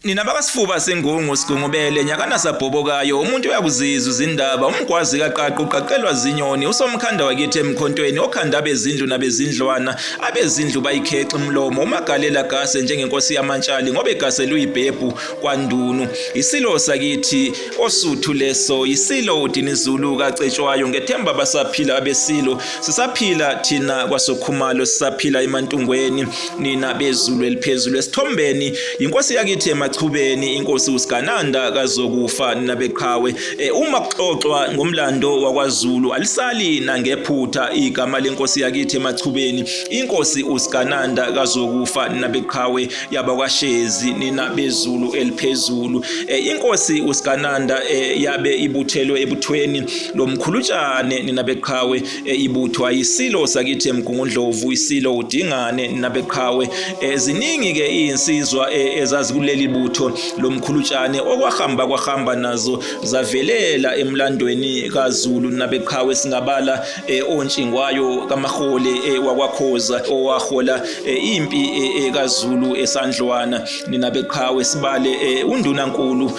Nina bakasifuba sengungu sigungubele nyakana sabhobokayo umuntu uyakuzizwa izindaba umgwazi kaqaqu uqaqelwa zinyoni usomkhanda wakithi emkhontweni okhanda abezindlu nabezindlwana abezindlu bayikhexa umlomo umagalela gase njengenkosi yamantshali ngoba egase luyibhebhu kwandunu isilo sakithi osuthu leso isilo uDinizulu kaCetshwayo ngethemba basaphila abesilo sisaphila thina kwasokhumalo sisaphila emantungweni nina bezulu eliphezulu esithombeni yinkosi yakithi emachubeni inkosi uSigananda kazokufa nina beqhawe e, uma kuxoxwa ngomlando wakwaZulu alisali nangephutha igama lenkosi yakithi emachubeni inkosi uSigananda kazokufa nina beqhawe yabakwaShezi nina bezulu eliphezulu e, inkosi uSigananda e, yabe ibuthelwe ebuthweni lomkhulutshane nina beqhawe e, ibuthwa isilo sakithi eMgungundlovu isilo uDingane nina beqhawe e, ziningi ke izinsizwa e, ezazikuleli butho lomkhulutshane okwahamba kwahamba nazo zavelela emlandweni kaZulu nina beqhawe singabala ontshingwayo kaMahole wakwaKhoza owahola impi kaZulu esandlwana nina beqhawe sibale undunankulu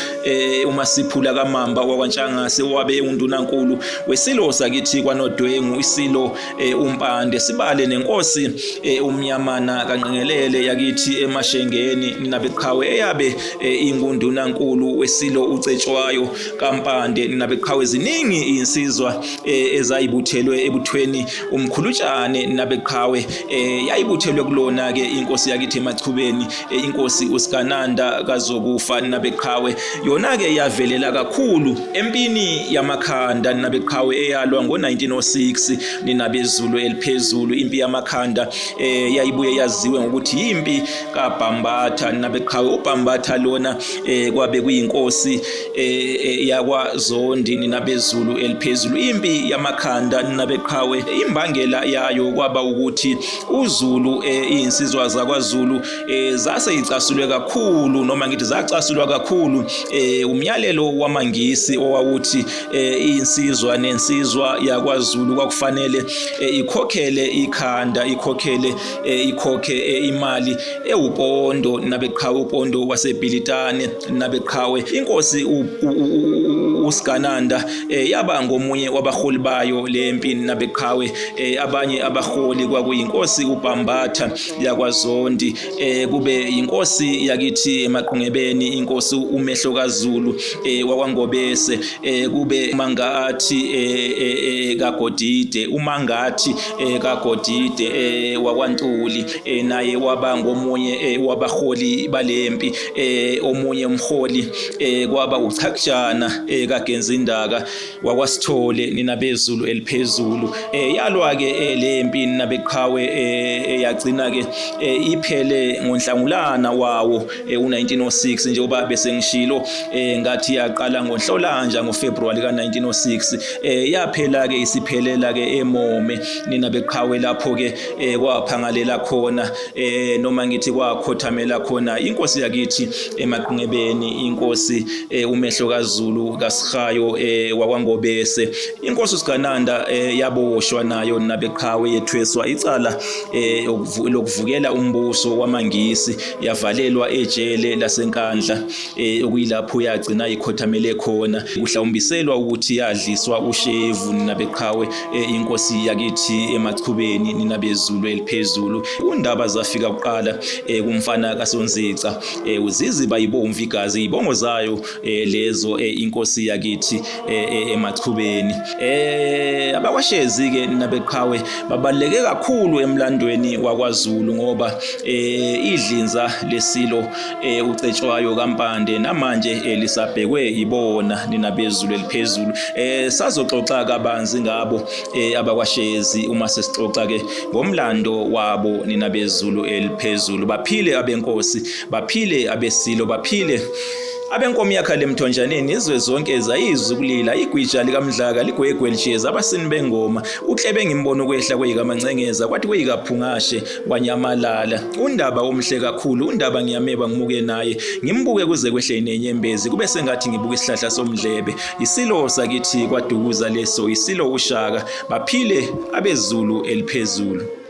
uMasiphula kaMamba wakwaNtshangase owabe undunankulu wesilo sakithi kwaNodwengu isilo uMpande sibale nenkosi uMnyamana kaNqengelele yakithi eMashengeni nina beqhawe eyabe ingundunankulu wesilo uCetshwayo kaMpande nina beqhawe ziningi insizwa ezayibuthelwe ebuthweni umkhulutshane nabeqhawe yayibuthelwe kulona ke inkosi yakithi emachubeni inkosi uSigananda kazokufa nabeqhawe yona ke yavelela kakhulu empini yamakhanda nabeqhawe eyalwa ngo-1906 ninabezulu eliphezulu impi yamakhanda yayibuye yaziwe ngokuthi impi kaBhambatha nabeqhawe uBhambatha lona kwabe kuyinkosi yakwaZondi ninabezulu eliphezulu impi yamakhanda nabeqhawe imbangela yayo kwaba ukuthi uZulu izinsizwa zakwaZulu zase icasulwe kakhulu noma ngithi zacasulwa kakhulu umyalelo wamaNgisi owawuthi insizwa nensizwa yakwaZulu kwakufanele ikhokhele ikhanda ikhokhele ikhokhe imali ewupondo nabeqhawe upondo waseBhilitane nabeqhawe inkosi uSigananda yaba ngomunye wabaholi bayo lempi nabeqhawe abanye abaholi kwakuyinkosi uBhambatha yakwaZondi kube yinkosi yakithi emaqungebeni inkosi uMehlo kaZulu wakwaNgobese kube Mangathi kaGodide uMangathi kaGodide wakwaNtuli naye waba ngomunye wabaholi balempi omunye umholi kwaba uChakujana kaGenzindaka wakwaSithole nina bezulu eliphezulu yalwa ke lempi nina beqhawe yagcina ke iphele ngonhlangulana wawo u-1906 njengoba bese ngishilo ngathi yaqala ngoNhlolanja ngoFebruary ka-1906 yaphela ke isiphelela ke eMome nina beqhawe lapho ke kwaphangalela khona noma ngithi kwakhothamela khona inkosi yakithi emaqingebeni inkosi umehlo kaZulu kaSihayo wakwaNgobese inkosi uSigananda yaboshwa nayo nabeqhawe yethweswa icala lokuvukela umbuso wamaNgisi yavalelwa ejele laseNkandla okuyilapho yagcina ikhothamele khona kuhlawumbiselwa ukuthi yadliswa ushevu ninabeqhawe inkosi yakithi emachubeni ninabezulu eliphezulu undaba zafika kuqala kumfana kaSonzica uziziba ibomvu igazi ibongo zayo lezo inkosi yakithi emachubeni abakwashezi ke nabeqhawe babaluleke kakhulu emlandweni wakwaZulu ngoba idlinza lesilo uCetshwayo kaMpande namanje lisabhekwe ibona ninabezulu eliphezulu sazoxoxa kabanzi ngabo abakwashezi uma sesixoxa ke ngomlando wabo ninabezulu eliphezulu baphile abenkosi baphile abesilo baphile abenkomo yakha lemthonjaneni izwe zonke zayizwa ukulila igwija likamdlaka ligwegwe lisheza abasini bengoma uklebe ngimbona ukwehla kweyikamancengeza kwathi kweyikaphungashe wanyamalala undaba omhle kakhulu undaba ngiyameba ngimuke naye ngimbuke kuze kwehle nenyembezi kube sengathi ngibuka isihlahla somdlebe isilo sakithi kwadukuza leso isilo ushaka baphile abezulu eliphezulu.